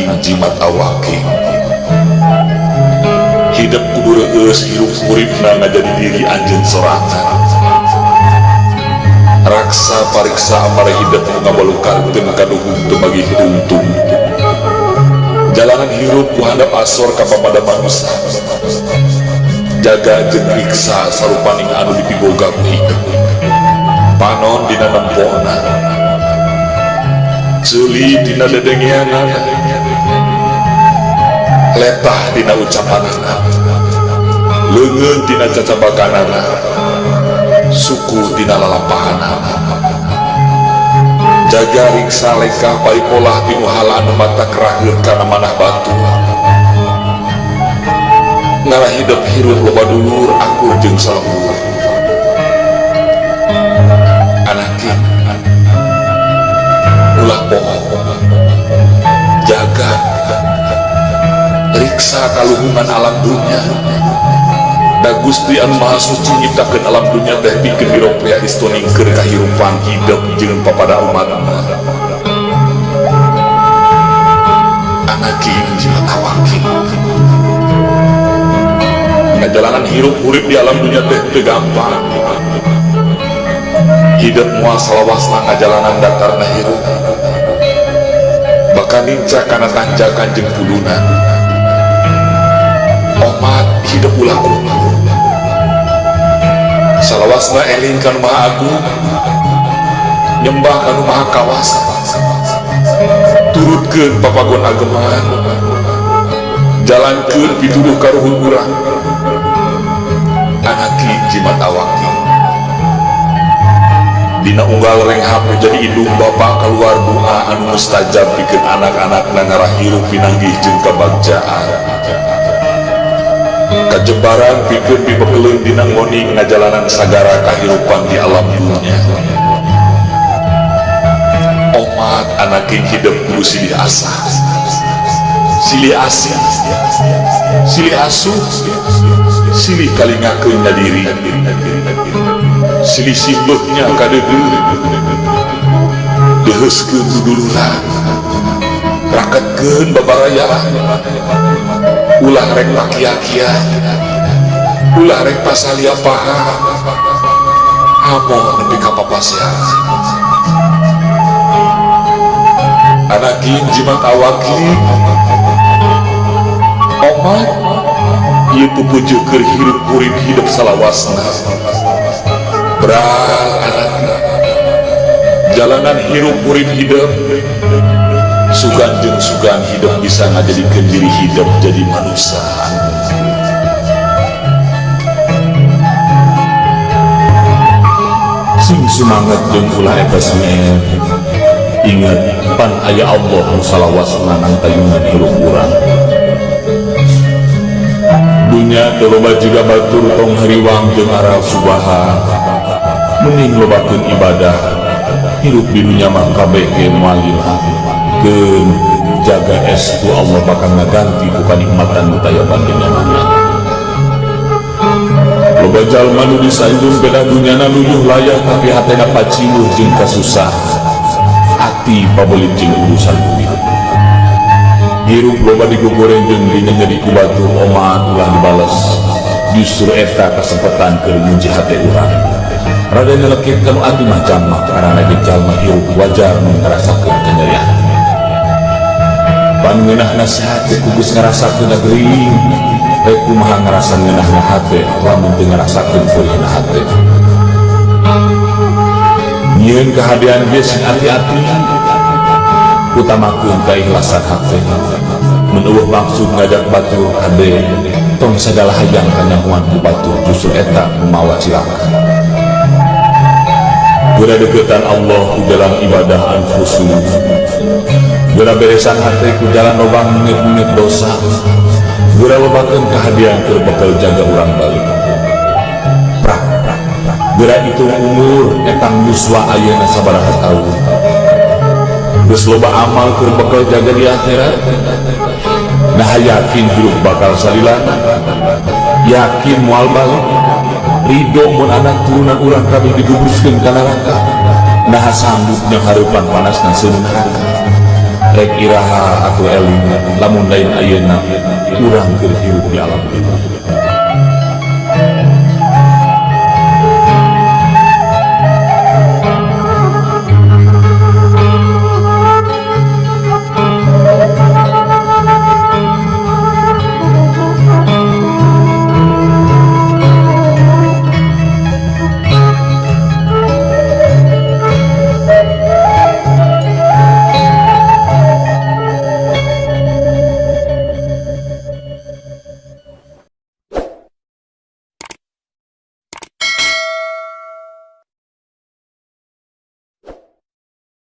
Anaking jimat awaking. Hidup kudu reueus hirup uripna ngajadi diri anjeun sorangan. Raksa pariksa amare hidup ngabalukarkeun kaduhung teu magih tungtung. Jalanan hirup ku handap asor ka papada manusia. Jaga jeung riksa sarupaning anu dipiboga ku hidup. Panon dina nempona, ceuli dina dedengeanana, letah dina ucapanana, leungeun dina cacabakanana, suku dina lalampahanana. Jaga riksa lengkah paripolah tinu hal anu matak raheut kana manah batur. Ngarah hidup hirup loba dulur akur jeung salembur. Anaking ulah poho, jaga riksa kaluhungan alam dunya. Da Gusti anu Maha Suci nyiptakeun alam dunya teh pikeun diropea istoningkeun kahirupan hidup jeung papada umatna. Anaking jimat awaking. Ngajalanan hirup urip di alam dunya teh teu gampang. Hidup moal salawasna ngajalanan datarna hirup. Bakal nincak kana tanjakan jeung pulunan. Omat hidup ulah kuno. Salawasna eling kanu Maha Agung, nyembah kanu Maha Kawasa, turutkeun papagon ageman, jalankeun pituduh karuhun urang. Anaki jimat awaki. Dina unggal renghap jadi indung bapa keluar doa anu mustajab pikeun anak-anakna ngarah hirup pinanggih jeung kabagjaan. Kajebaran pikeun pibekeleun dina ngoning ngajalanan sagara kahirupan di alam dunya. Omat anaking hidup kudu silih asah, silih asih, silih asuh, silih kalingakeun nya diri, silih simbeuhnya kadeudeuh, deuheuskeun duduluran, raketkeun babarayaan, ulah rek pakia-kia, ulah rek pasalia paha, hamo nepi ka papasihan. Anaking jimat awaki, omat ieu pupujuh keur hirup urip hidup salawasna. Beral anak jalanan hirup urip hidup sugan jeung sugan hidup bisa ngajadikeun diri hidup jadi manusia. Sing sumanget jeung ulah eta. Ingat pan aya Allah nu salawasna nangtayungan hirup urang. Dunya teu loba jiga batur tong hariwang jeung aral subaha. Mending lobakeun ibadah. Hirup di dunya mah kabeh ge moal lila. Keun jaga estu Allah bakal ngaganti ku kanikmatan nu taya bandinganana. Loba jalma nu disanjung beda dunyana luyuh layah tapi hatena paciluh jeung kasusah. Ati pabelit jeung urusan duit. Hirup loba digogoreng jeung dinyenyeri ku batur omat ulah dibales. Justru eta kasempatan keur muji hate urang. Rada nyelekit kanu ati mah jamak karana ge jalma hirup wajar mun ngarasakeun kanyeri hati. Pangeunah nasihat teh kugus ngarasakeun gering. Rek kumaha ngarasa ngeunahna hate lamun teu ngarasakeun peurihna hate. Nyieun kahadean ge sing ati-ati. Utamakeun kaikhlasan hate. Mun eueuh maksud ngajak batur hade, tong sagala hayang kanyahoan ku batur justru eta nu mawa cilaka. Geura deukeutan Allah ku jalan ibadah anu khusyuk. Geura beresan hate ku jalan lobang menit-menit dosa. Geura lobakeun kahadean keur bekal jaga urang balik. Prak, geura hitung umur etang yuswa ayeuna sabaraha taun. Geus loba amal keur bekal jaga di akhirat. Nah yakin hirup bakal salilana. Yakin moal balik. Ridho mun anak turunan urang kabeh digebruskeun ka neraka. Nah sanggup nyanghareupan panasna seuneu neraka. Rek iraha atuh eling, lamun lain ayeuna urang keur hirup di alam ini.